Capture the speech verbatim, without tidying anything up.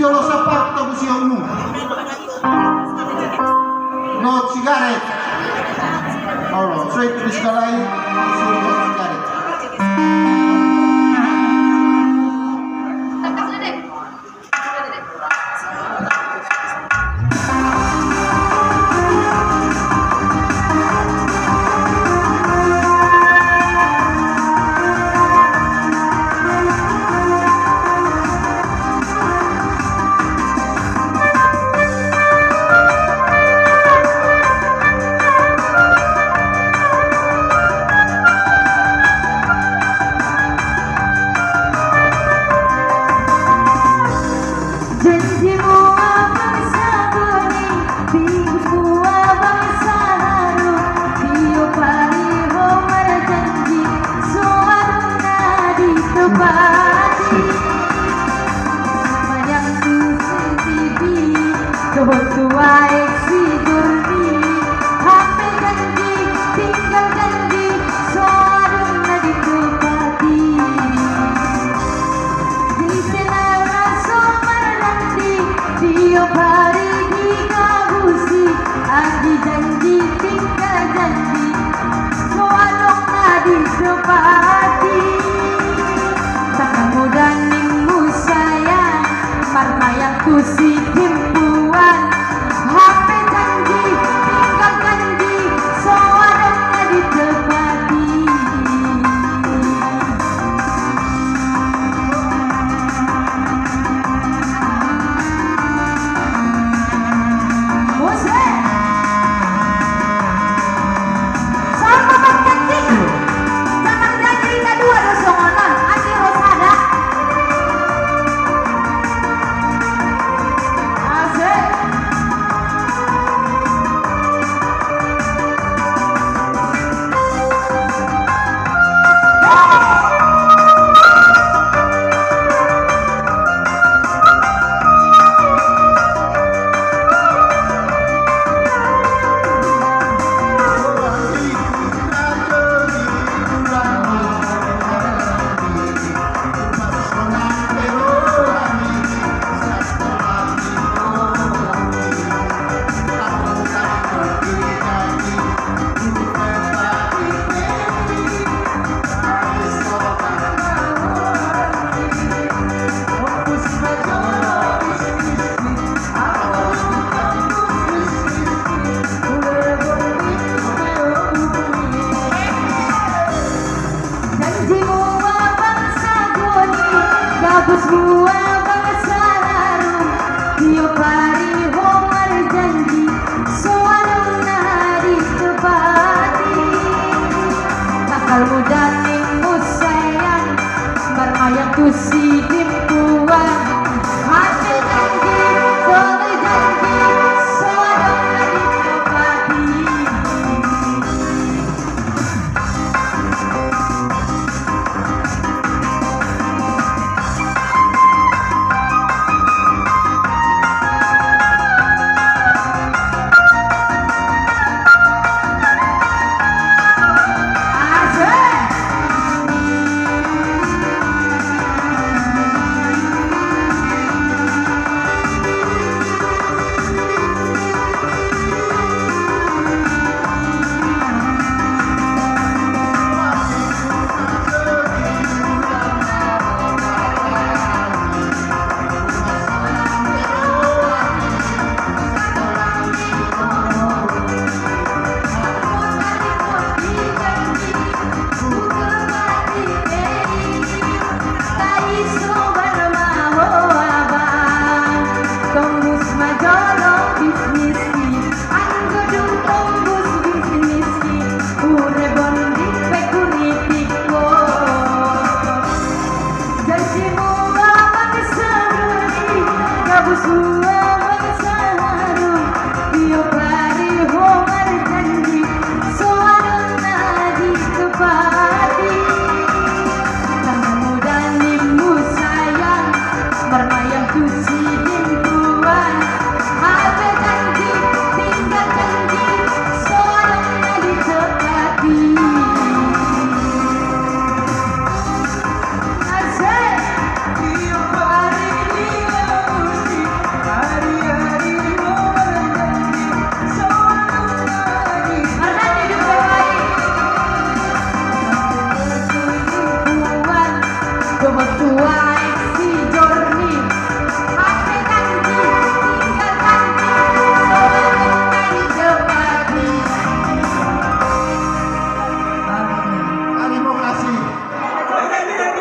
Yo lo sapato cusì ognuno. No sigarette. Allora, se ti scalai, no sigarette. Janji mua bangsa boni, bingus mua bangsa harum, tiop hari ho marjanji, so adong na ditepati. Samayang tu si tibi, dohon tu waek si Jordi, hape janji, tinggal janji, so adong na ditepati. Di senara so marlandi, tiop hari digabusi, agi janji, tinggal janji, so adong na ditepati. Tanggal muda ni Musayan, marmayang tu si Timpuan, hape janji, tinggal janji, so adong na ditepati. Musik. Sama pakai tiga. Jangan jadi kita dua dosongonan. Ati Rosada. Asik. Janji mua bangsa boni, gabus mua bangsa harum, tiop hari ho marjanji, so adong na ditepati. Tanggal muda ni Musayan, marmayang tu si Timpuan, hape janji, so adong na ditepati. Janji mua bangsa boni, gabus mua bangsa harum, tiop hari ho marjanji, so adong na ditepati. Tanggal muda ni Musayan, marmayang tu si Timpuan, hape janji, tinggal janji, so adong na ditepati. Asik. Comment tu vas?